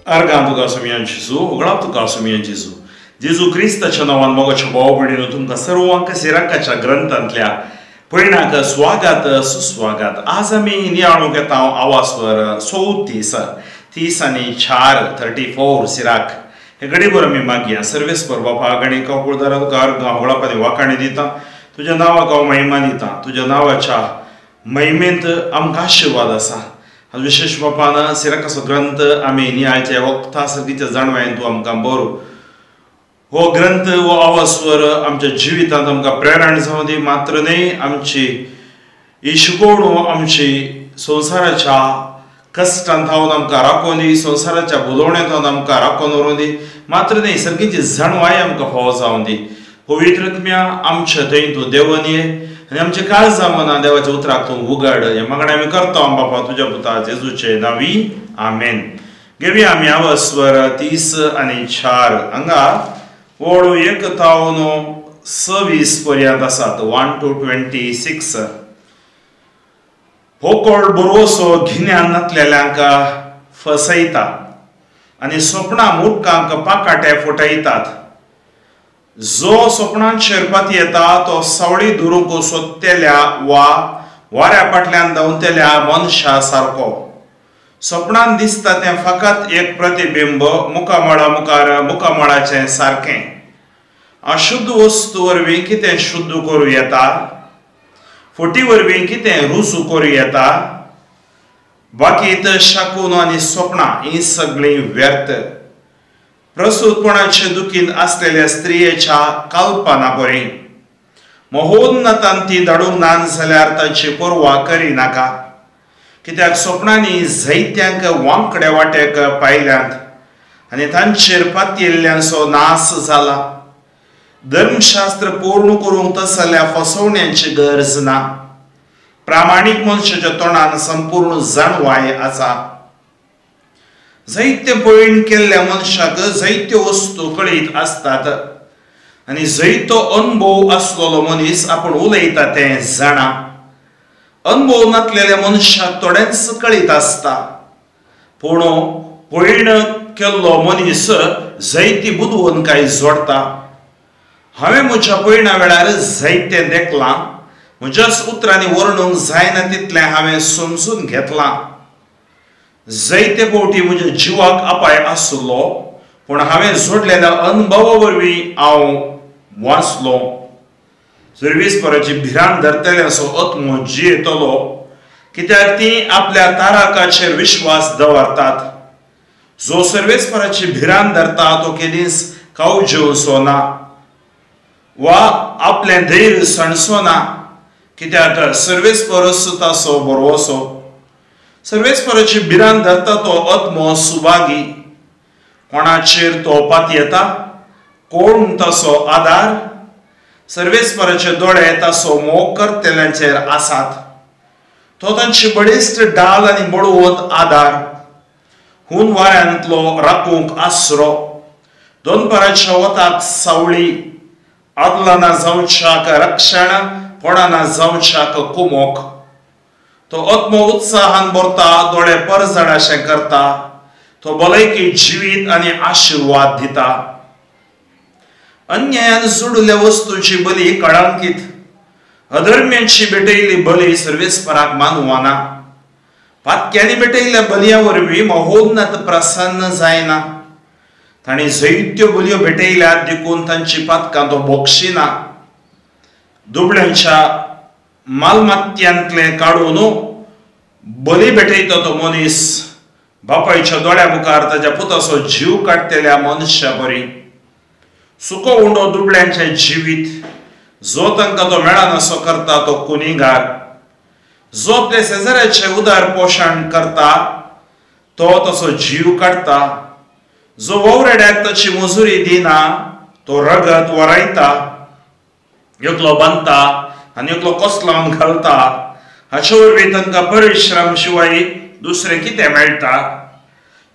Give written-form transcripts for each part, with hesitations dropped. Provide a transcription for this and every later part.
अर्गां तुका सुमयान जेजू, उगडाप तुका सुमयान जेजू. जेजू क्रिस्ताच्या नांवान मोगाच्या भाव भयणीनो तुमकां सर्वांक सिराकाच्या ग्रंथांतल्या पयणाक स्वागत सुस्वागत. आज आमी नियाळूंक येता आवाजवर 34 34 34 सिराक. हे घडीभर आमी मागया सर्वेस्पर बापा आगणी काकुळदारा तुका अर्गां होगळाप आनी वाखाणी दिता. तुज्या नांवाक हांव महिमा दिता. तुज्या नांवाच्या महिमेंत आमकां आशिर्वाद आसा. आज विशेष बापान सिराकाचो ग्रंथ आमी नियाळचे वखता सर्गीच्या जाणवायेन तूं आमकां बरो हो ग्रंथ हो आवाजवर आमच्या जिवितांत आमकां प्रेरण जावं दी. मात्र न्हय आमची ही शिकवणू आमची संवसाराच्या कश्टांत हावन आमकां राखोवन दी, संवसाराच्या बोलोवण्यांत हावन आमकां राखोवन व्हरोन दी. मात्र न्हय सर्गीची जाणवाय आमकां फावो जावन दी. पवित्र आत्म्या आमच्या थंय तूं देवन ये आनी आमचे काळजा मनां देवाच्या उतराक तूं उगड. हें मागणें आमी करता आम बापा तुज्या पुता जेजूचे नांवी, आमेन. घेवया आमी आवाजवर 34 हांगा ओळ 1 थावन 26 पर्यंत आसात. 1 to 26. होकोळ बरोसो गिन्यान नातलेल्यांक फसयता आनी सपनां मुर्खांक पाकाटे फुटयतात. जो सपनांचेर पातयेता तो सावळी धरूंक सोदतेल्या वा वाऱ्या फाटल्यान धांवतेल्या मनशा सारको. सपनान दिसता तें फकत एक प्रतिबिंब, मुखामळा मुखार मुखामळाचें सारकें. अशुद्ध वस्तू वरवीं कितें शुद्ध करूं येता? फटी वरवीं कितें रुजू करूं येता? बाकी तर शकून आनी सपनां हीं सगळीं व्यर्थ. प्रसूतपणाचे दुखीन आसलेल्या स्त्रियेच्या कल्पना बरी महोन्नतान ती धाडूंक ना जाल्यार तांची पर्वा करिनाका. कित्याक सपनांनी जैत्यांक वांकड्या वाटेक पायल्यांत आनी तांचेर पातयेल्ल्यांचो नाश जाला. धर्मशास्त्र पूर्ण करूंक तसल्या फसवण्यांची गरज ना. प्रामाणीक मनशाच्या तोंडान संपूर्ण जाणवाय आसा. जैत्य पळयन केल्ल्या मनशाक जैत्य वस्तू कळीत आसतात आनी जैतो अनुभव आसलेलो मनीस आपूण उलयता तें जाणा. अनुभव नातलेल्या मनशाक थोडेंच कळीत आसता, पूण पळयण केल्लो मनीस जैती बुदवंतकाय काय जोडटा. हांवें म्हज्या पळयणा वेळार जायतें देखलां, म्हज्याच उतरांनी वर्णूंक जायना तितलें हांवें समजून घेतलां. जायते फावटी म्हज्या जिवाक अपाय आसलो, पूण हांवें जोडलेल्या अनुभवा वरवीं हांव वाचलो. सर्वेस्पराची भिरांत धरतल्यांचो आत्मो जियेतलो, कित्याक ती आपल्या तारकाचेर विश्वास दवरतात. जो सर्वेस्पराची भिरांत धरता तो केदींच कावजेवचो ना वा आपलें धैर्य सणसो ना, कित्याक सर्वेस्पर ताचो भरवसो. सर्वेस्पराची भिरांत धरता तो आत्मो सुभागी. कोणाचेर तो पातयेता, कोण ताचो आदार? सर्वेस्पराचे दोळे ताचो मोग करतल्यांचेर आसात. तो तांची बळिश्ट डाल आनी बळवंत आदार. हून वाऱ्यांतलो राखूंक आसरो, दोनपाराच्या वताक सावळी, आदलाना जावच्याक रक्षण, कोणाना जावच्याक कुमोक. तो आत्मो उत्साहान भरता, दोळे परजडाशें करता. तो भलायकी जिवीत आनी आशिर्वाद दिता. अन्यायान जोडिल्ल्या वस्तूंची बली कळंकीत, अधर्म्यांची भेटयल्ली बली सर्वेस्पराक मानवना. पातक्यांनी भेटयल्ल्या बलया वरवीं महोन्नत प्रसन्न जायना. तांणी जैत्यो बलयो भेटयल्यात देखून तांची पातकां तो बोक्षिना. दुबळ्यांच्या मालमत्यांतलें काडून बली भेटयता तो मनीस बापायच्या दोळ्या मुखार ताच्या पुताचो जीव काडटल्या मनशा बरी. सुको उंडो दुबळ्यांचें जिवीत, जो तांकां तो मेळनासो करता तो कुनिगार. जो आपल्या शेजाऱ्याचें उदार पोशण करता तो तसो जीव काडटा. जो वावराड्याक ताची मजुरी दिना तो रगत वरायता. एकलो बांदता आनी एकलो कोसलावन घालता. हाचे वरवीं तांकां परिश्रम शिवाय दुसरें कितें मेळटा?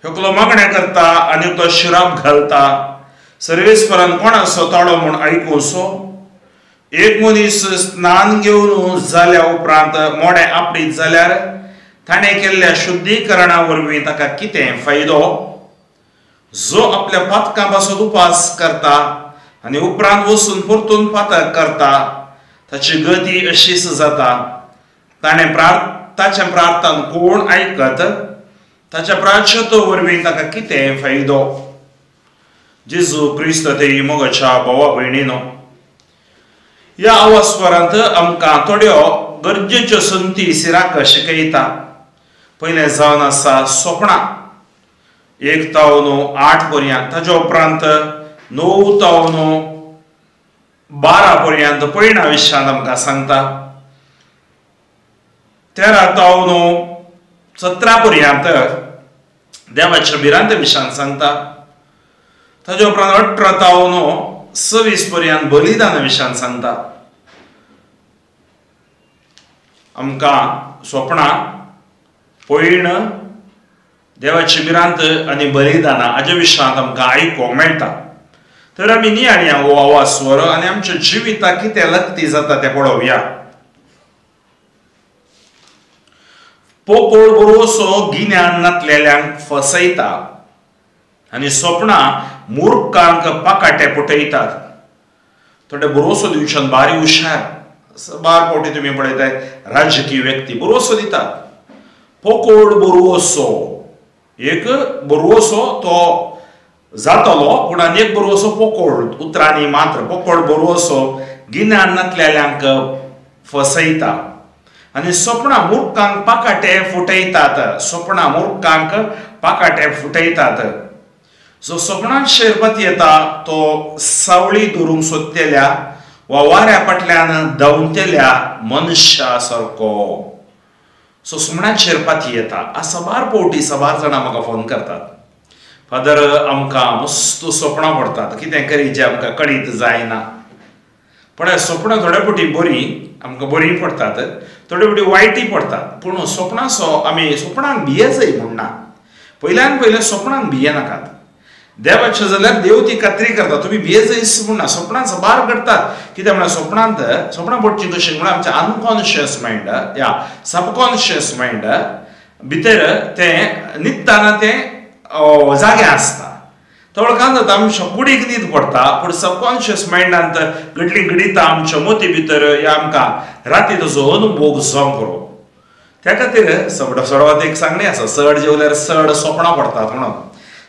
एकलो मागणें करता आनी एकलो शिराप घालता. सर्वेस्परान कोणाचो ताळो म्हूण आयकुचो? एक मनीस स्नान घेवन जाल्या उपरांत मोडें आपडीत जाल्यार ताणें केल्ल्या शुद्धीकरणा वरवीं ताका कितें फायदो? जो आपल्या पातकां पासून उपास करता आनी उपरांत वचून परतून पातक करता ताची गती अशीच जाता. ताणें ताच्या प्रार्थन कोण आयकत? ताच्या प्रार्थने वरवीं ताका कितें फायदो? जेजू क्रिस्त ते मोगाच्या भावा भयणीनो, ह्या आवास्वरांत आमकां थोड्यो गरजेच्यो संती सिराक शिकयता. पयलें जावन आसा सोपणां 1 तावन 8 पर्यंत, ताच्या उपरांत 9 तावन 12 पर्यंत पयणा विशयांत आमकां सांगता. 13 तावन 17 पर्यंत देवाच्या भिरांते विशयांत सांगता. ताच्या उपरांत 18 तावन 26 पर्यंत बलिदाना विशयांत सांगता. आमकां सोपणां, पयण, देवाची भिरांत आनी बलिदानां हाज्या विशयांत आमकां आयकूंक मेळटा. तर आमी नियाळया हो आवाज स्वर आनी आमच्या जिविताक कितें लक्ती जाता तें पळोवया. पोकोळ बरोसो गिन्यान नातलेल्यांक फसयता आनी सोपणां मुर्खांक पाकाटे पुटयतात. थोडे बरोसो दिवच्यान बारी हुशार, बार फावटी तुमी पळयताय राजकीय व्यक्ती बरोसो दितात. पोकोळ बरोसो, एक बरोसो तो जातलो पूण आनी एक बरोसो पोकोळ, उतरांनी मात्र पोकोळ बरोसो गिन्यान नातलेल्यांक फसयता आनी सोपणां मुर्खांक पाकाटे फुटयतात. सोपणां मुर्खांक पाकाटे फुटयतात. जो सोपणांत शेरपत येता तो सावळी धरूंक सोदतल्या वा वाऱ्या फाटल्यान धांवतल्या मनशा सारको. सो सुमणांत शेरपात येता. आज साबार फावटी साबार जाणां म्हाका फोन करतात, फादर आमकां मस्त सोपणां पडटात, कितें करीचें आमकां कळीत जायना. पण सोपणां थोडे फावटी बरीं आमकां बरीं पडटात, थोडे फावटी वायटय पडटात. पूण सोपणांचो आमी सोपणांक भियेजय म्हूण ना. पयल्यान पयलें सोपणांक भियेनाकात. देवाचें जाल्यार देव ती खात्री करता, तुमी भियेजयच म्हूण ना. सोपणां साबार घडटात. कित्याक म्हळ्यार सोपणांत सोपणां पडचीं कशीं म्हळ्यार आमचें अनकॉन्शियस मायंड या सबकॉन्शियस मायंड भितर तें न्हिदतना तें जागें आसता. थोडो जाता आमच्या कुडीक न्हीद पडटा पूण सबकॉन्शियस मायंडांत घडलीं घडितां आमच्या मोती भितर या आमकां राती ताजो अनुभोग जावंक पुरो. त्या खातीर सडवात एक सांगणें आसा, चड जेवल्यार चड सोपणां पडटात म्हणून.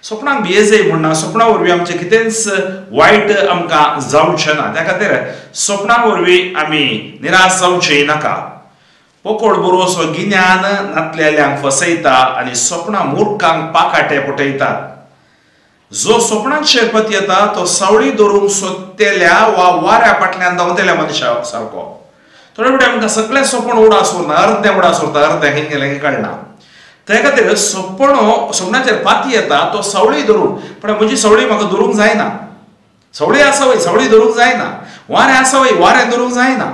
सोपणांक भियेजय म्हूण ना. सोपणां वरवीं आमचें कितेंच वायट आमकां जावचें ना. त्या खातीर सोपणां वरवीं आमी निराश जावचें नाका. पोकोळ बरोसो गिन्यान नातलेल्यांक फसयता आनी सोपणां मुर्खांक पाकाटे पुटयतात. जो सोपणांत शेरपत येता तो सावळी धरूंक सोदतल्या वा वाऱ्या फाटल्यान धांवतल्या मनशा सारको. थोडे फावटी आमकां सगळें सोपण उडास उरना, अर्दें उडास उरता, अर्दें खंय गेलें कळना. त्या खातीर सोपणो सोपणाचेर पाती येता तो सावळी धरूंक, पण म्हजी सावळी म्हाका धरूंक जायना. सावळी आसा वय, सावळी धरूंक जायना. वारें आसा वय, वारें धरूंक जायना.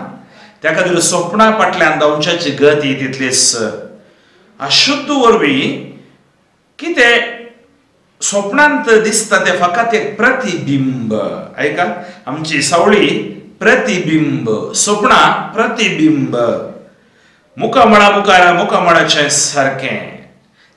त्या खातीर सोपणा फाटल्यान धांवच्याची गती तितलीच. अशुद्ध वरवीं कितें सोपणांत दिसता तें फकत एक प्रतिबिंब. आयका, आमची सावळी प्रतिबिंब, सोपणां प्रतिबिंब. मुखामळा मुखार मुखामळाचें सारकें.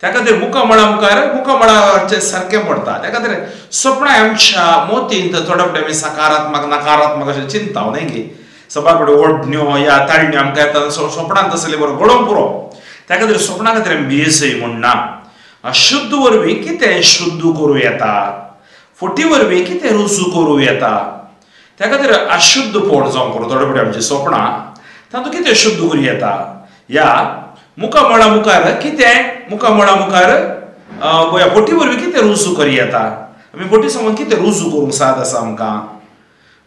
त्या खातीर मुखामळा मुखार मुखामळाचें सारकें पडटा. त्या खातीर सपनां आमच्या मोतींत थोडे फावटी आमी सकारात्मक नकारात्मक अशें चिंता न्ही गी. सबार फावटी ओडण्यो या ताळण्यो आमकां येता सपनांत तसलें बरो घडोवंक पुरो. त्या खातीर सपनां खातीर आमी भियेसय म्हूण ना. अशुद्ध वरवीं कितें शुद्ध करूं येता, फटी वरवीं कितें रुजू करूं येता. त्या खातीर अशुद्धपण जावंक पुरो. थोडे फावटी आमचीं सपनां तातूंत कितें शुद्ध करूं येता या मुखामळा मुखार कितें मुखामळा मुखार फटी वरवीं कितें रुजू करूं येता, आमी फटी सांगून कितें रुजू करूंक साद आसा आमकां.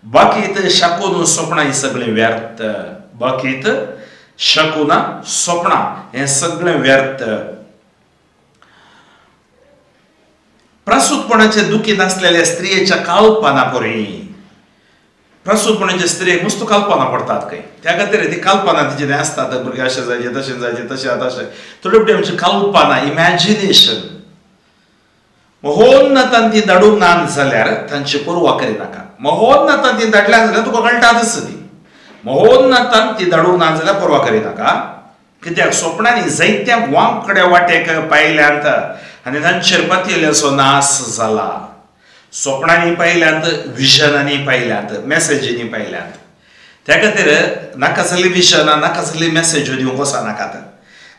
बाकीत शकून सपनां ही सगळें व्यर्थ. बाकीत शकूना सपनां हें सगळें व्यर्थ. प्रसूतपणाचे दुखी नासलेल्या स्त्रियेच्या कल्पना परी. प्रसूतपणाचे स्त्रियेक मस्त कल्पना पडटात खंय. त्या खातीर ती कल्पना तिची आसतात, भुरगें अशें जायचें तशें जायचें तशें तशें. थोडे फावटी आमची कल्पना इमॅजिनेशन महोन्नतान ती धाडूंक ना जाल्यार तांची पर्वा करिनाका. महोन्नतान ती धाडल्या जाल्यार तुका कळटातच ती. महोन्नतान ती धाडूंक ना जाल्यार पर्वा करिनाका. कित्याक सोपणांनी जायत्या वांकड्या वाटेक पायल्यांत आनी तांचेर पातयेल्ल्याचो नास जाला. सोपणांनी पायल्यांत, विजनांनी पायल्यांत, मॅसेजींनी पायल्यांत. त्या खातीर नाका जाल्ली विजनां, नाका जाल्ली मॅसेज्यो दिवंक वचनाकात.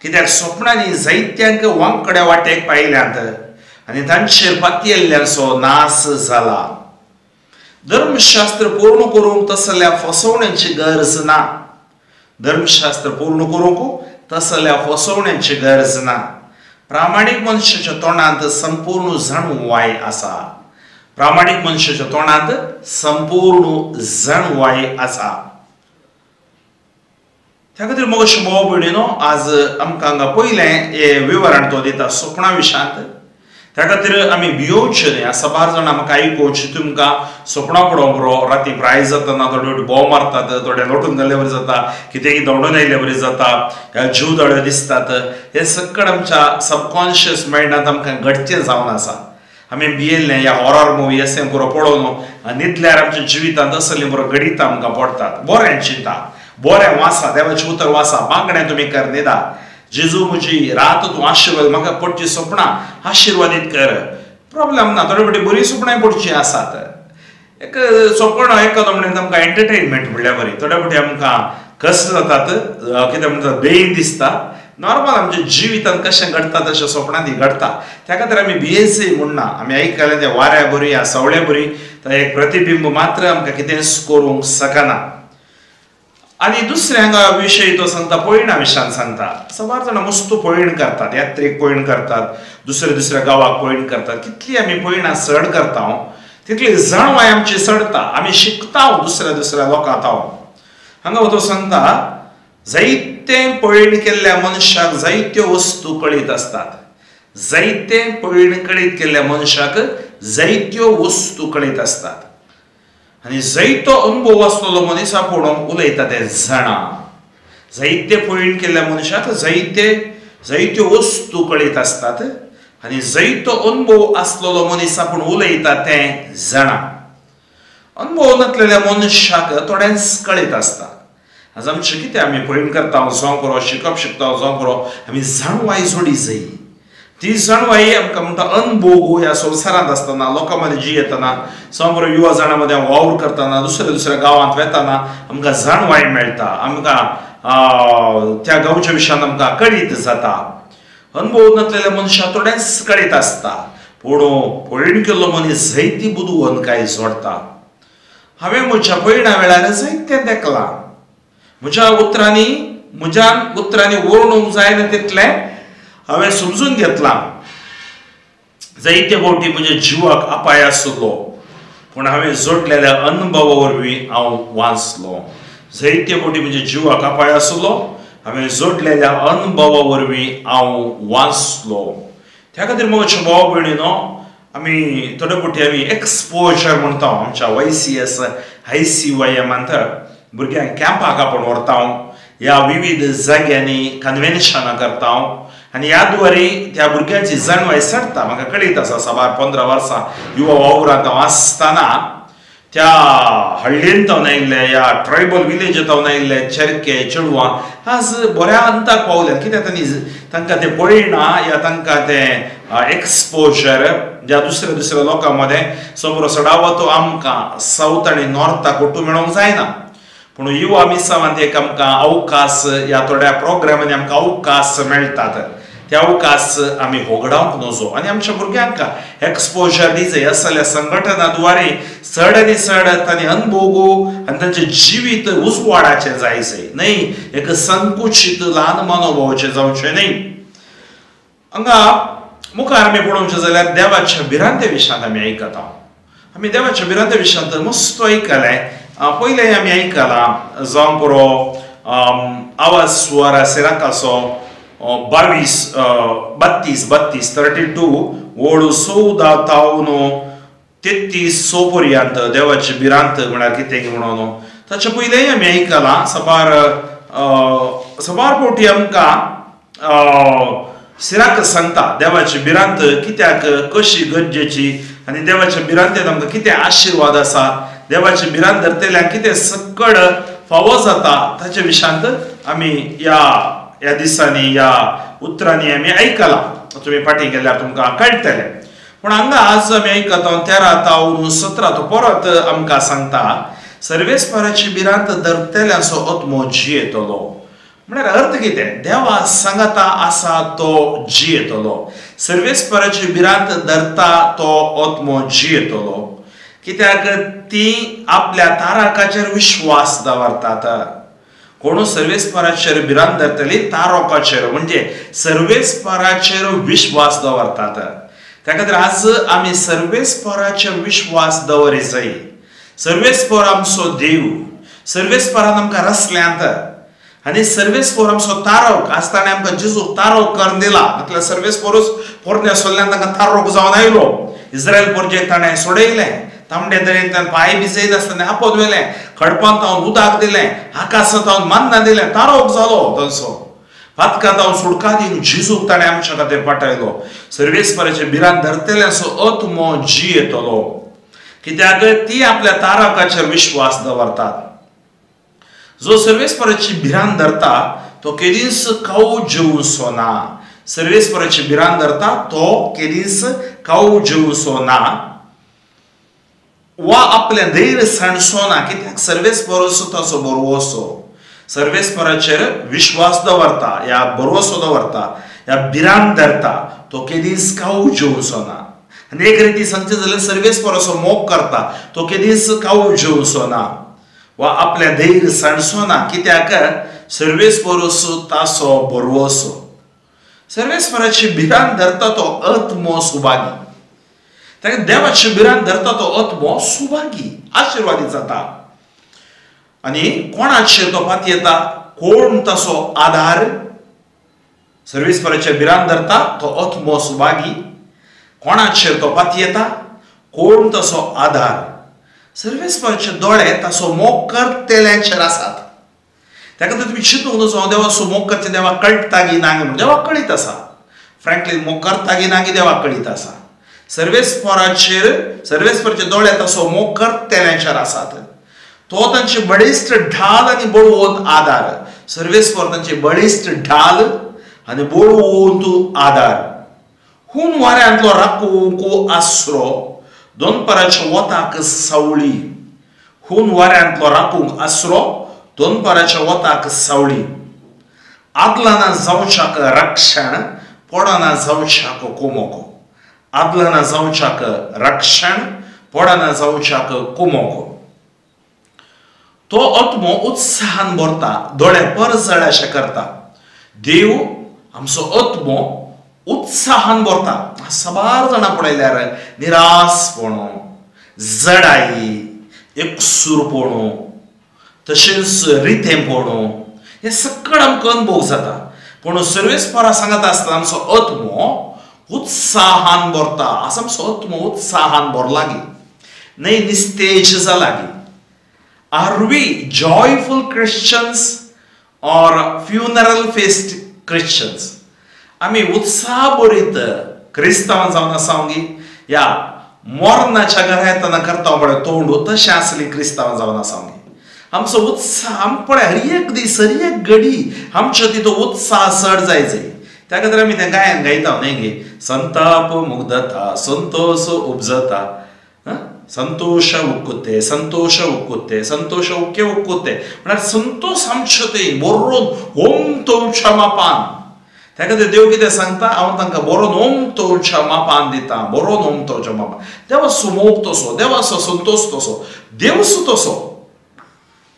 कित्याक सोपणांनी जायत्यांक वांकड्या वाटेक पायल्यांत आनी तांचेर पातयेल्ल्याचो नास जाला. धर्मशास्त्र पूर्ण करूंक तसल्या फसवण्यांची गरज ना. धर्मशास्त्र पूर्ण करूंक तसल्या फसवण्यांची गरज ना. प्रामाणीक मनशाच्या तोंडांत संपूर्ण जाणवाय आसा. प्रामाणीक मनशाच्या तोंडांत संपूर्ण जाणवाय आसा. त्या खातीर मोगश भाव भयणीनो, आज आमकां हांगा पयलें हें विवरण तो दिता सोपणा विशांत. त्या खातीर आमी भियोवचें न्हय. साबार जाणां म्हाका आयकोवचें, तुमकां सोपणां पडोवंक बरो, राती प्राय जातना थोडे फावटी बोव मारतात, थोडे लोटून जाल्ले वरी जाता, कितेंय धांवडून आयिल्ले वरी जाता, ह्या जीव दोळे दिसतात. हें सगळें आमच्या सबकॉन्शियस मायंडांत आमकां घडचें जावन आसा. आमी भियेल्लें ह्या हॉरर मुवी अशें पुरो पळोवन न्हिदल्यार आमच्या जिवितांत असलीं पुरो घडितां आमकां पडटात. बरें चिंता, बरें वाचा, देवाचें उतर वाचा, मागणें तुमी कर, न्हिदा. जेजू म्हजी रात तूं आशिर्वाद, म्हाका पडची सपनां आशिर्वादीत कर. प्रॉब्लेम ना, थोडे फावटी बरीं सपनांय पडचीं आसात. एक सपन एकादो म्हणल्यार आमकां एंटरटेनमेंट म्हणल्यार बरी, थोडे फावटी आमकां कश्ट जातात, कितें म्हणटात, बेन दिसता. नॉर्मल आमच्या जिवितांत कशें घडटा तशें सपनांत घडटा. त्या खातीर आमी भियेचें म्हूण ना. आमी आयकलें तें वाऱ्या बरी या सवळ्या बरी, तर एक प्रतिबिंब मात्र आमकां कितेंच करूंक शकना. आनी दुसरें हांगा विशय तो सांगता पयणा विशयान सांगता. साबार जाणां मस्त पयण करतात, यात्रेक पयण करतात, दुसऱ्या दुसऱ्या गांवाक पयण करतात. कितली आमी पयणां चड करता तितली जाणवाय आमची चडता, आमी शिकता दुसऱ्या दुसऱ्या लोकां तावन. हांगा तो सांगता जायते पयण केल्ल्या मनशाक जायत्यो वस्तू कळीत आसतात. जायते पयण कळीत केल्ल्या मनशाक जायत्यो वस्तू कळीत आसतात. आनी जायतो अनुभव आसतलो मनीस आपूण उलयता तें जाणा. जायते पयण केल्ल्या मनशाक जायत्यो वस्तू कळीत आसतात आनी जायतो अनुभव आसलेलो मनीस आपूण उलयता तें जाणा. अनुभव नासलेल्या मनशाक थोडेंच कळीत आसता. आज आमचें कितें आमी पयण करता, जावं पुरो शिकप शिकता, जावं पुरो आमी जाणवाय जोडी जाय. ती जाणवाय आमकां म्हणटा अनुभव ह्या संवसारांत आसतना, लोकां मदीं जियेतना, जावं पुरो युवा जाणां मदीं वावर करतना, दुसऱ्या दुसऱ्या गांवांत वेतना आमकां जाणवाय मेळटा, आमकां त्या गांवच्या विशयान आमकां कळीत जाता. अनुभव नासलेल्या मनशाक थोडेंच कळीत आसता, पूण पयण केल्लो मनीस जायती बुदवंतकाय जोडटा. हांवें म्हज्या पयणा वेळार जायतें देखलां. म्हज्या उतरांनी वर्णूंक जायना तितलें हांवें समजून घेतलां. जायते फावटी म्हज्या जिवाक अपाय आसलो, पूण हांवें जोडलेल्या अनुभवा वरवीं हांव वाचलो. जायते फावटी म्हज्या जिवाक अपाय आसलो, हांवें जोडलेल्या अनुभवा वरवीं हांव वाचलो. त्या खातीर म्हज्या भाव भयणीनो, आमी थोडे फावटी आमी एक्सपोजर म्हणटा. आमच्या YCS ICYM भुरग्यांक कॅम्पाक आपूण व्हरता, ह्या विविध जाग्यांनी कन्व्हेन्शनां करता आनी ह्या द्वारे त्या भुरग्यांची जाणवाय चडटा. म्हाका कळीत आसा, साबार 15 वर्सां युवा वावरांत हांव आसतना त्या हळ्ळेंत हांव आयिल्ले, ह्या ट्रायबल विलेजींत हांव आयिल्ले चेरके चेडवां आज बऱ्या अंताक पावल्यात. कित्याक तांणी तांकां तें पळयना या तांकां तें एक्सपोजर ज्या दुसऱ्या दुसऱ्या लोकां मदें समोर सडावतो आमकां सावथ आनी नॉर्थाक ಒಟ್ಟು मेळोवंक जायना. पूण युवा मिसावांत एक आमकां अवकाश ह्या थोड्या प्रोग्रामांनी आमकां अवकाश मेळटात, त्या अवकाश आमी होगडावंक नजो आनी आमच्या भुरग्यांक एक्सपोजर दिवचें. असल्या संघटना द्वारे चड आनी चड तांणी अनुभव आनी तांचें जिवीत उजवाडाचें जायचें न्हय, एक संकुचीत ल्हान मनोभावाचें जावचें न्हय. हांगा मुखार आमी पळोवचें जाल्यार देवाच्या भिरांते विशयांत आमी आयकता. आमी देवाच्या भिरांते विशयांत मस्त आयकलें. पयलें आमी आयकलां जावं पुरो आवाज स्वर सिराकाचो 22 32 32 32 ओळ 14 तावन 33 पर्यंत देवाची भिरांत म्हळ्यार कितें म्हणून ताचे पयलें आमी आयकलां. साबार साबार फावटी आमकां सिराक सांगता देवाची भिरांत कित्याक कशी गरजेची आनी देवाच्या भिरांतेन आमकां कितें आशिर्वाद आसा, देवाची भिरांत धरतल्यांक कितें सकड फावो जाता ताचे विशयांत आमी ह्या ह्या दिसांनी ह्या उतरांनी आमी आयकलां. तुमी फाटीं गेल्यार तुमकां कळटलें. पूण हांगा आज आमी आयकता 13-17 तो परत आमकां सांगता सर्वेस्पराची भिरांत धरतल्यांचो आत्मो जियेतलो. म्हळ्यार अर्थ कितें? देवा सांगाता आसा तो जियेतलो. सर्वेस्पराची भिरांत धरता तो आत्मो जियेतलो. कित्याक ती आपल्या तारकाचेर विश्वास दवरतात. कोण सर्वेस्पराचेर भिरांत धरतली? तारकाचेर, म्हणजे सर्वेस्पराचेर विश्वास दवरतात. त्या खातीर आज आमी सर्वेस्पराचेर विश्वास दवरी जाय. सर्वेस्पर आमचो देव, सर्वेस्परान आमकां रचल्यांत आनी सर्वेस्पर आमचो तारक. आज ताणें आमकां जेजूक तारक करून दिला. म्हटल्यार सर्वेस्परूच पोरण्या सोल्ल्यान तांकां तारक जावन आयलो. इस्रायल पोरजेक ताणें सोडयलें, तांबडे दरेंतल्यान पांय भिजयनासतना आपोत व्हेलें, खडपांत तावन उदक दिलें, आकाशांत तावन मान्ना दिलें, तारक जालो तांचो. पातकां तावन सुटका दिवन जेजूक ताणें आमच्या खातीर पाठयलो. सर्वेस्पराचे भिरांत धरतल्यांचो आत्मो जियेतलो. कित्याक ती आपल्या तारकाचेर विश्वास दवरतात. जो सर्वेस्पराची भिरांत धरता तो केदींच खाऊ जेवचो ना. सर्वेस्पराची भिरांत धरता तो केदींच खाऊ जेवचो ना वा आपलें धैर्य सांडचो ना. कित्याक सर्वेस्परचो ताचो भरवसो. सर्वेस्पराचेर विश्वास दवरता या भरवसो दवरता या भिरांत धरता तो केदींच खाऊ जेवचो ना. आनी एक रिती सांगचें जाल्यार सर्वेस्पराचो मोग करता तो केदींच खाऊ जेवचो ना वा आपलें धैर्य सांडचो ना. कित्याक सर्वेस्परचो ताचो भरवसो. सर्वेस्पराची भिरांत धरता तो आत्मो सुभागी. ताका देवाची भिरांत धरता तो आत्मो सुभागी, आशिर्वादीत जाता. आनी कोणाचेर तो पातयेता? कोण ताचो आधार? सर्वेस्पराचे भिरांत धरता तो आत्मो सुभागी. कोणाचेर तो पातयेता? कोण ताचो आधार? सर्वेस्पराचे दोळे ताचो मोग करतल्यांचेर आसात. त्या खातीर तुमी चिंतूंक नजो देवाचो मोग करचें देवाक कळटा गी ना म्हणून. देवाक कळीत आसा. फ्रँकली मोग करता गी ना गी देवाक कळीत आसा. सर्वेस्पराचेर, सर्वेस्पराचे दोळे ताचो मोग करतल्यांचेर आसात. तो तांचे बळिश्ट ढाल आनी बळवंत आदार. सर्वेस्पर तांचे बळिश्ट ढाल आनी बळवंत आदार. हून वाऱ्यांतलो राखूंक आसरो, दोनपाराच्या वताक सावळी. हून वाऱ्यांतलो राखूंक आसरो, दोनपाराच्या वताक सावळी. आदलाना जावच्याक रक्षण, पडना जावच्याक कुमोको. आदलाना जावच्याक रक्षण, पडना जावच्याक कुमोको. तो आत्मो उत्साहान भरता, दोळे परजळाशे करता. देव आमचो आत्मो उत्साहान भरता. साबार जाणां पळयल्यार निरासपण, जडाई, एकसूरपण, तशेंच रितेंपण हें सगळें आमकां अनुभव जाता. पूण सर्वेस्परा सांगता आसतना आमचो आत्मो उत्साहान भरता. आज आमचो आत्मो उत्साहान भरला गी न्हय, निस्तेज जाला गी. Are we joyful Christians or funeral faced Christians? आमी उत्साहभरीत क्रिस्तांव जावन आसा गी या मरणाच्या घरा येतना करता पळय तोंड तशें आसली क्रिस्तांव जावन आसा गी? आमचो उत्साह आमकां पळय हर एक दीस हर एक घडी आमचो तितू उत्साह चड जाय जाय. त्या खातीर आमी तें गायन गायता न्हय गे, संताप मुग्धता संतोष उपजता, संतोष उक्कुते संतोष उक्कुते संतोष उक्के उक्कुते. म्हळ्यार संतोष आमचो ते बरोवन ओम तोवच्या मापान. त्या खातीर देव कितें सांगता? हांव तांकां बरोवन ओम तोवच्या मापान दिता. बरोवन ओम तोवच्या मापान. देवाचो मोग तसो, देवाचो संतोष तसो, देवसो तसो.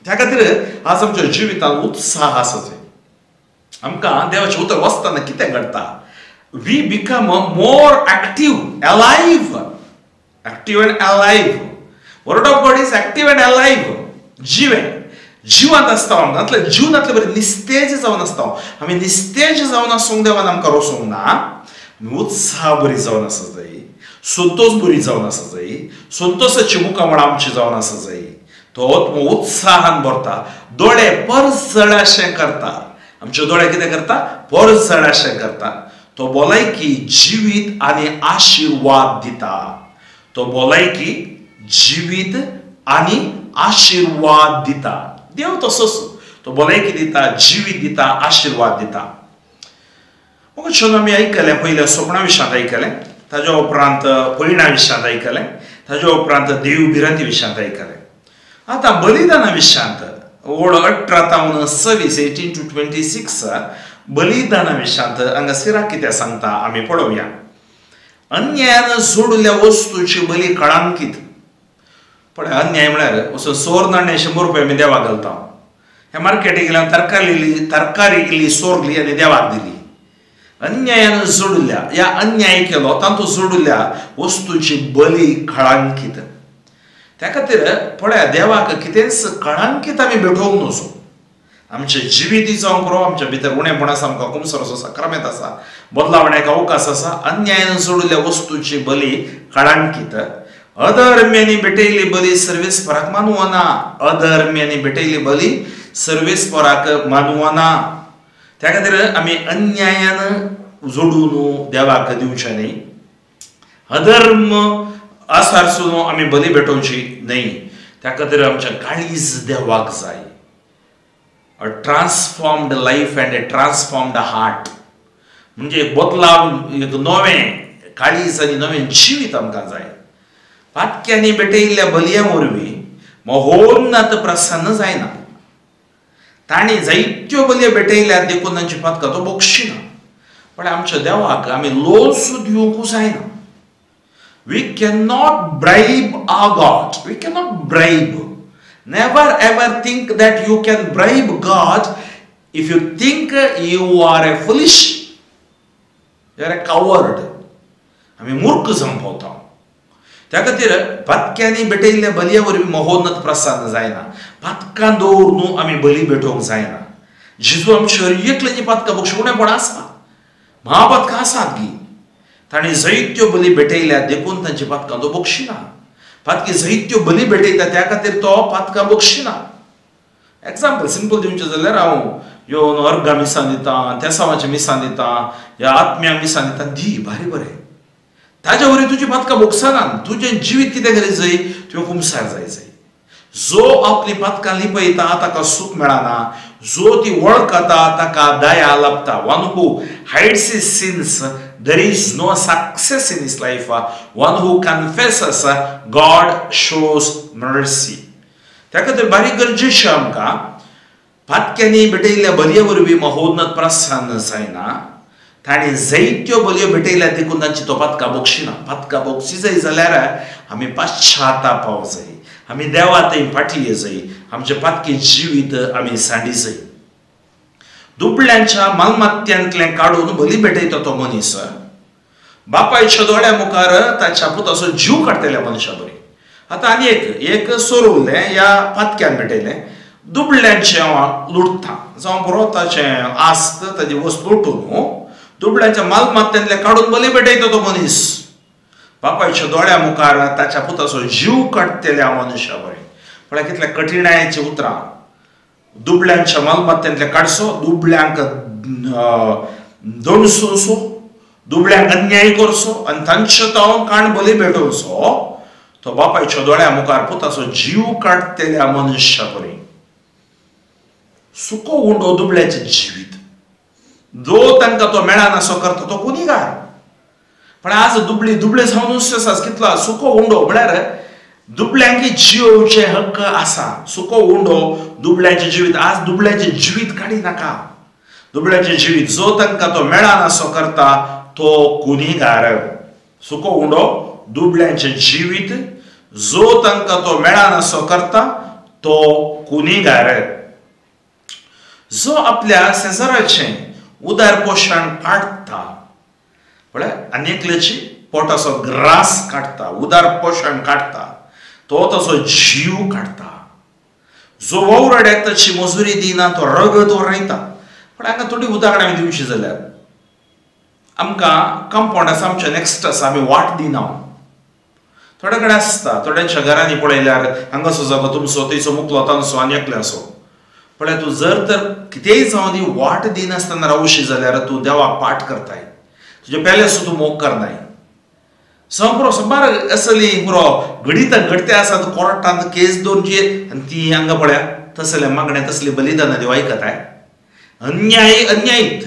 त्या खातीर आज आमच्या जिवितांत उत्साह आसा. आमकां देवाचें उतर वाचतना कितें घडटा? We become more active, alive. Active and alive. Word of God is active and alive. जिवें जिवंत आसता आमकां, जिवनांतले बरें निस्तेज जावन आसता. आमी निस्तेज जावन आसूंक देवान आमकां रोसूंक ना. आमी उत्साह बरी जावन आसा जाय, संतोष बरी जावन आसा जाय, संतोषाची मुखामळ आमची जावन आसा जाय. तो आत्मो उत्साहान भरता, दोळे परजळाशें करता. आमचे दोळे कितें करता? परजळाशें करता. तो भलायकी जिवीत आनी आशिर्वाद दिता. तो भलायकी जिवीत आनी आशिर्वाद दिता. देव तसोच, तो भलायकी दिता, जिवीत दिता, आशिर्वाद दिता. मग आमी आयकलें पयल्या सोपणा विशयांत आयकलें, ताज्या उपरांत पयणा विशयांत आयकलें, ताज्या उपरांत देव भिरांती विशयांत आयकलें. आतां बलिदाना विशयांत ओड 18 तावन 26 18 to 26 बलिदाना विशयांत हांगा सिराक कितें सांगता आमी पळोवया. अन्यायान जोडिल्ल्या वस्तूची बली कळांकीत. पळय अन्याय म्हळ्यार असो सोर नाणें 100 रुपया आमी देवाक घालता. ह्या मार्केटीक गेल्यार तरकारी इल्ली सोरली आनी देवाक दिली. अन्यायान जोडिल्ल्या ह्या अन्याय केलो तातूंत जोडिल्ल्या वस्तूची बली कळांकीत. त्या खातीर पळया देवाक कितेंच कळांकीत आमी भेटोवंक नजो. आमचें जिवीत जावंक पुरो, आमच्या भितर उणेपण आसा, आमकां कुमसर आसा, क्रमेत आसा, बदलावण्याक अवकाश आसा. अन्यायान जोडिल्ल्या वस्तूची बली कळांकीत. अधर्म्यांनी भेटयल्ली बली सर्वेस्पराक मानवना. अधर्म्यांनी भेटयल्ली बली सर्वेस्पराक मानवना. त्या खातीर आमी अन्यायान जोडून देवाक दिवचें न्ही. अधर्म आसारसून आमी बली भेटोवची न्ही. त्या खातीर आमचें काळीज देवाक जाय. A transformed life and a transformed heart म्हणजे बदलाव, एक नवें काळीज आनी नवें जिवीत आमकां जाय. पातक्यांनी भेटयल्ल्या बलयां वरवीं महोन्नत प्रसन्न जायना. तांणी जायत्यो बलयो भेटयल्यात देखून तांची पातकां तो बक्षिना. पण आमच्या देवाक आमी लोस दिवंक जायना. We cannot bribe our God. We cannot bribe. Never ever think that you can bribe God. If you think you are a foolish, you are a coward. आमी मूर्ख जावंक पावता. त्या खातीर पातक्यांनी भेटयल्ल्या बलया वरवीं महोन्नत प्रसन्न जायना. पातकां दवरून आमी बली भेटोवंक जायना. जेजू आमची हर एकल्याची पातकां बक्षी उणेपण आसा, महापातकां आसात गी. तांणी जायत्यो बली भेटयल्यात देखून तांची पातकां तो बक्षिना. पातकी जायत्यो बली भेटयता त्या खातीर तो पातकां बक्षिना. एग्जाम्पल सिंपल दिवचें जाल्यार हांव येवन अर्गां मिसां दिता, तेसावाचें मिसां दिता, ह्या आत्म्यांक मिसां दिता, दी भारी बरें. ताज्या वरवीं तुजी पातकां भोगसना. तुजें जिवीत कितें करीत जाय, तुवें कुमसार जाय जाय. जो आपली पातकां लिपयता ताका सूख मेळना, जो ती वळखता ताका दया लाभता. One who hides his sins there is no success in his life. One who confesses God shows mercy. त्या खातीर बारीक गरजेचें आमकां पातक्यांनी भेटयल्ल्या बलये वरवीं महोन्नत प्रसन्न जायना. तांणी जायत्यो बलयो भेटयल्यात देखून तांची तो पातकां बक्षिना. पातकां बक्षी जाय जाल्यार आमी पश्चातापाव जाय, आमी देवा थंय फाटी जाय, आमचें पातकी जिवीत आमी सांडी जाय. दुबळ्यांच्या मालमत्यांतलें काडून बली भेटयता तो मनीस बापायच्या दोळ्या मुखार ताच्या पुताचो जीव काडटल्या मनशा बरी. आतां आनी एक सोरवलें ह्या पातक्यान भेटयलें, दुबळ्यांचें हांव लुटता जावं पुरो, ताचें आस्त ताजी वस्त लुटून दुबळ्यांच्या मालमत्यांतलें काडून बली भेटयता तो मनीस बापायच्या दोळ्या मुखार ताच्या पुताचो जीव काडटल्या मनशा बरी. पळय कितल्या कठिणायेचीं उतरां. दुबळ्यांच्या मालमत्यांतलें काडसो, दुबळ्यांक दणसोसो, दुबळ्यांक अन्याय करचो आनी तांचे तो काण बली भेटोवचो तो बापायच्या दोळ्या मुखार पुताचो जीव काडटल्या मनशा बरी. सुको उंडो दुबळ्याचें जिवीत जो तांकां तो मेळना सो करता तो गुन्हेगार. पण आज दुबळी दुबळे जावन आसा. कितलो सुको उंडो म्हळ्यार दुबळ्यांक जियोवचे हक्क आसा. सुको उंडो दुबळ्यांचें जिवीत. आज दुबळ्याचें जिवीत काडी नाका. दुबळ्याचें जिवीत जो तांकां तो मेळना सो करता तो गुन्हेगार. सुको उंडो दुबळ्यांचें जिवीत जो तांकां तो मेळना सो करता तो गुन्हेगार. जो आपल्या शेजाराचें उदार पोशण काडटा, पळय आनी एकल्याची पोटाचो ग्रास काडटा, उदार पोशण काडटा, तो ताचो जीव काडटा. जो वावराड्याक ताची मजुरी दिना तो रगत वरयता. पण हांगा थोडी उदाहरणां आमी दिवची जाल्यार आमकां कंपावंड आसा, आमचें नेक्स्ट आसा, आमी वाट दिना. थोडे कडेन आसता, थोड्यांच्या घरांनी पळयल्यार हांगासो जागो तुमचो, थंयचो मुकलो तांचो आनी एकल्याचो. पळय तूं जर तर कितेंय जावं दी वाट दिनासतना रावशी जाल्यार तूं देवाक पाठ करताय, तुजे पेल्याचो तूं मोग करनाय. पुरो साबार असली पुरो घडितां घडते आसात कोर्टांत केस दवरची आनी ती हांगा पळया तसले मागणें तसली बलिदानां देव आयकताय. अन्याय अन्यायीत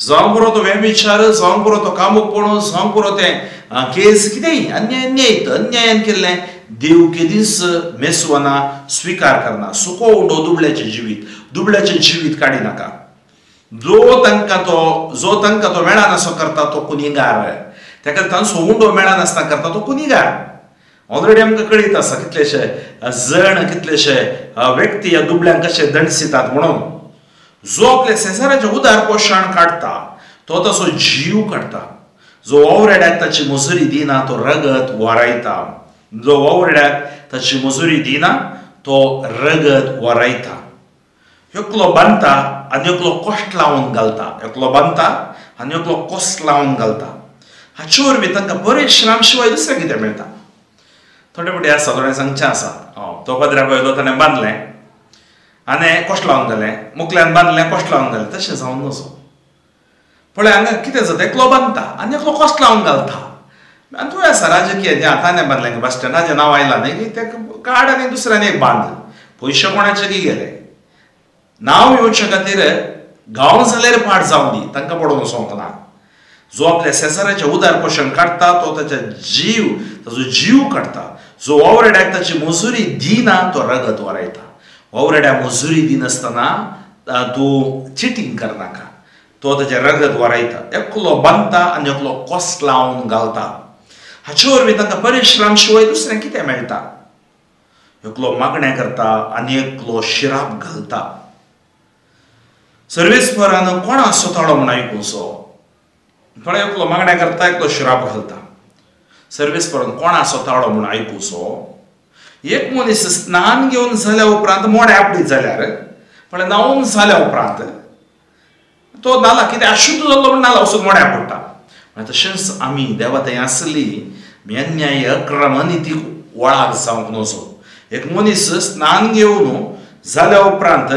जावंक पुरो तो व्यभिचार, जावंक पुरो तो कामुकपणो, जावंक पुरो तें केस, कितेंय अन्याय अन्यायान केल्लें देव केदीच मेसवना, स्विकार करना. सुको उंडो दुबळ्याचें जिवीत, दुबळ्याचें जिवीत काडी नाका. जो तांकां तो मेळनासो करता तो कुनिगार. ताका तांचो उंडो मेळनासतना करता तो कुनिगार. ऑलरेडी आमकां कळीत आसा कितलेशे जण, कितलेशे व्यक्ती ह्या दुबळ्यांक कशे दंडसितात म्हणून. जो आपल्या संवसाराचें उदार पोशण काडटा तो तसो जीव काडटा. जो वावरेड्याक ताची मजुरी दिना तो रगत वारायता. जो वावरेड्याक ताची मजुरी दिना तो रगत वारायता. एकलो बांदता आनी एकलो कोश्ट लावन घालता. एकलो बांदता आनी एकलो कोस्ट लावन घालता. हाचे वरवीं तांकां परिश्रम शिवाय दुसरें कितें मेळटा. थोडे मोटे आसा, थोडे सांगचें आसा, तो पदऱ्या पळयलो ताणें बांदलें आनी कोश्ट लावन घालें, मुकल्यान बांदलें कोश्ट लावन घालें, तशें जावन नजो. पळय हांगा कितें जाता, एकलो बांदता आनी एकलो कोश्ट लावन घालता. आनी थंय आसा राजकीय ताणें बांदलें बस स्टँडाचें नांव आयलां न्ही, तें काड आनी दुसऱ्यान एक बांद, पयशे कोणाचे की गेले. नांव येवचे खातीर गांव जाल्यार पाड जावं दी, तांकां पडोवन वचोंक ना. जो आपल्या शेजाऱ्याचें उदार पोशण काडटा तो ताच्या जीव, ताचो जीव काडटा. जो वावरेड्याक ताची मजुरी दिना तो रगत वरायता. वावरेड्याक मजुरी दिनासतना तूं चिटींग करनाका, तो ताचें रगत वरायता. एकलो बांदता आनी एकलो कोस लावन घालता. हाचे वरवीं तांकां परिश्रम शिवाय दुसरें कितें मेळटा. एकलो मागणें करता आनी एकलो शिराप घालता. सर्वेस्परान कोणा सोताळो म्हूण आयकुचो. पळय एकलो मागणें करता, एकलो शिराप घालता. सर्वेस्परान कोणा सोताळो म्हूण आयकुचो. एक मनीस स्नान घेवन जाल्या उपरांत मोडे आपडीत जाल्यार, पळय न्हांवन जाल्या उपरांत तो नाला कितें अशुद्ध जाल्लो म्हूण नाला वचून मोड्या पडटा. तशेंच आमी देवा थंय आसली अन्याय अक्रम अनितीक वळाक जावंक नजो. एक मनीस स्नान घेवन जाल्या उपरांत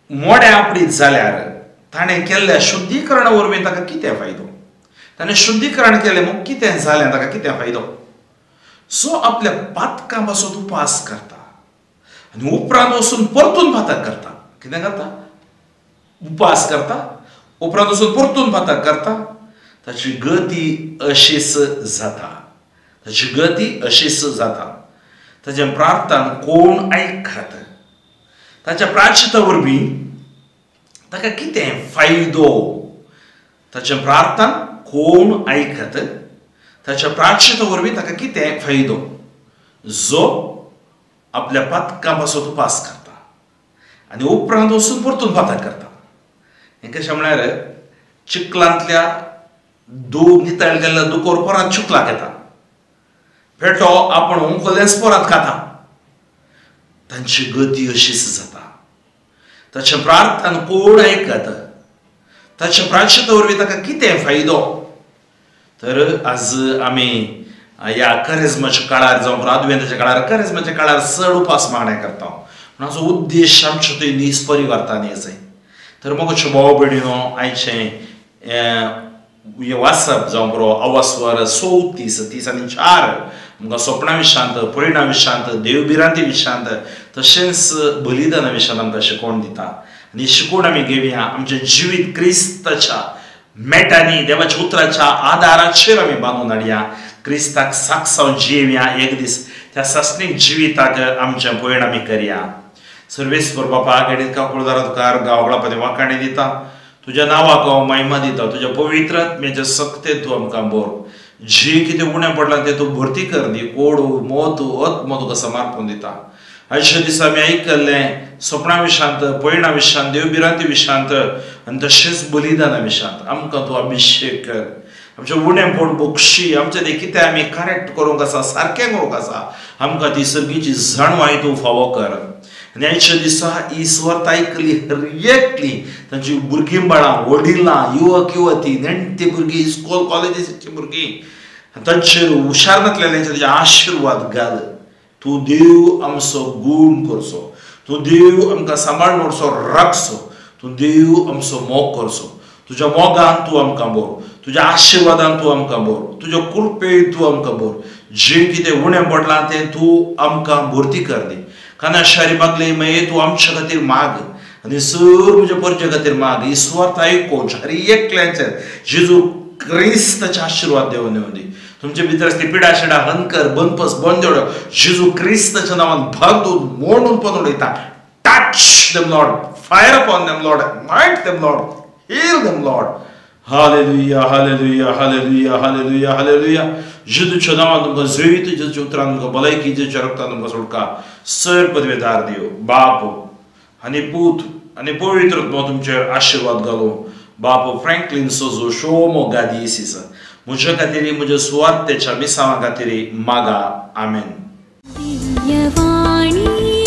मोड्या आपडीत जाल्यार ताणें केल्ल्या शुद्धीकरणा वरवीं ताका कितें फायदो? ताणें शुद्धीकरण केलें म्हूण कितें जालें, ताका कितें फायदो? सो आपल्या पातकां पासून उपास करता आनी उपरांत वचून परतून पातक करता. कितें करता? उपास करता, उपरांत वचून परतून पातक करता. ताची गती अशीच जाता. ताची गती अशीच जाता. ताच्या प्रार्थनान कोण आयकत? ताच्या प्राचिता वरवीं ताका कितें फायदो? ताच्या प्रार्थनान कोण आयकत? ताच्या प्राचिता वरवीं ताका कितें फायदो? जो आपल्या पातकां पासून उपास करता आनी उपरांत वचून परतून पातक करता. हें कशें म्हळ्यार चिखलांतल्या दूद नितळ गेल्ल्या दुकोर परत चिखलाक येता, पेटो आपण उखल्लेंच परत खाता. तांची गती अशीच जाता. ताचें प्रार्थना कोण आयकत? ताच्या प्राचिता वरवीं ताका कितें फायदो? तर आज आमी ह्या करेज्माच्या काळार जावं आदवेंताच्या काळार, करेज्माच्या काळार चड उपास मागण्या करता. पूण हाचो उद्देश आमचो थंय नीज परिवर्तन येचें. तर मोगाच्यो भाव भयणीनो, आयचें हें वाचप जावं बरो अवास्वर 34, 30 आनी 4 आमकां सोपणा विशांत, परिणा विशांत, देवभिरांती विशांत, तशेंच बलिदाना विशांत आमकां शिकवण दिता. आनी शिकवण आमी घेवया. आमचें जिवीत क्रिस्ताच्या मेटांनी, देवाच्या उतराच्या आदाराचेर आमी बांदून हाडया. क्रिस्ताक साक्षाव जिवया. एक दीस त्या सासणीक जिविताक आमचें पयण आमी करया. सर्वेस्पर बापा, गणित काकुळदारा तुका गांवगळापती वाखाणी दिता. तुज्या नांवाक हांव महिमा दिता. तुज्या पवित्र आत्म्याच्या सक्तेन तूं आमकां बोर. जे कितें उणें पडलां तें तूं भरती कर दी. कोडू मोत आत्मो तुका समर्पण दिता. आयच्या दिसा आमी आयकल्लें सपना विशांत, पयणा विशांत, देवभिरांती विशांत आनी तशेंच बलिदाना विशांत आमकां तूं अभिशेक कर. आमचें उणेंपण बक्षी, आमचें तें कितें आमी करेक्ट करूंक आसा, सारकें करूंक आसा, आमकां ती सर्गीची जाणवाय तूं फावो कर. आनी आयच्या दिसा ही स्वर्त आयकली हर एकली, तांची भुरगीं बाळां, वडिलां, युवक युवती, नेणटी भुरगीं, स्कूल कॉलेजीची भुरगीं, तांचेर हुशार नासलेल्यांचेर तुजे आशिर्वाद घाल. तूं देव आमचो गूण करचो, तूं देव आमकां सांबाळून व्हरचो, राखचो, तूं देव आमचो मोग करचो. तुज्या मोगान तूं आमकां बोर, तुज्या आशिर्वादान तूं आमकां बोर, तुज्या कृपेन तूं आमकां बोर. जें कितें उणें पडलां तें तूं आमकां भरती कर दी. काना शारी मागले मागीर तूं आमच्या खातीर माग. आनी सर म्हज्या परजे खातीर माग ही सुवार्थ आयकोच हर एकल्याचेर जेजू क्रिस्ताचे आशिर्वाद देवन येवन दी. तुमचे भितर आसली पिडा शिडा हनकर बनपस बंद उडो जेजू क्रिस्ताच्या नांवान बांदून मोडून पण उडयता. Touch them Lord, fire upon them Lord, anoint them Lord, heal them Lord. Hallelujah, hallelujah, hallelujah, hallelujah, hallelujah. जेजूच्या नांवान तुमकां जैत, जेजूच्या उतरान तुमकां भलायकी, जेजूच्या रक्तान तुमकां सोडका. सर पदवेदार दियो बाप आनी पूत आनी पवित्र आत्मो तुमचेर आशिर्वाद घालूं. बाप फ्रँकलीन सोजो शोमो गादयेसीस म्हज्या खातीर, म्हज्या सुवार्थेच्या मिसांवा खातीर मागा. आमेन. दिव्यवाणी.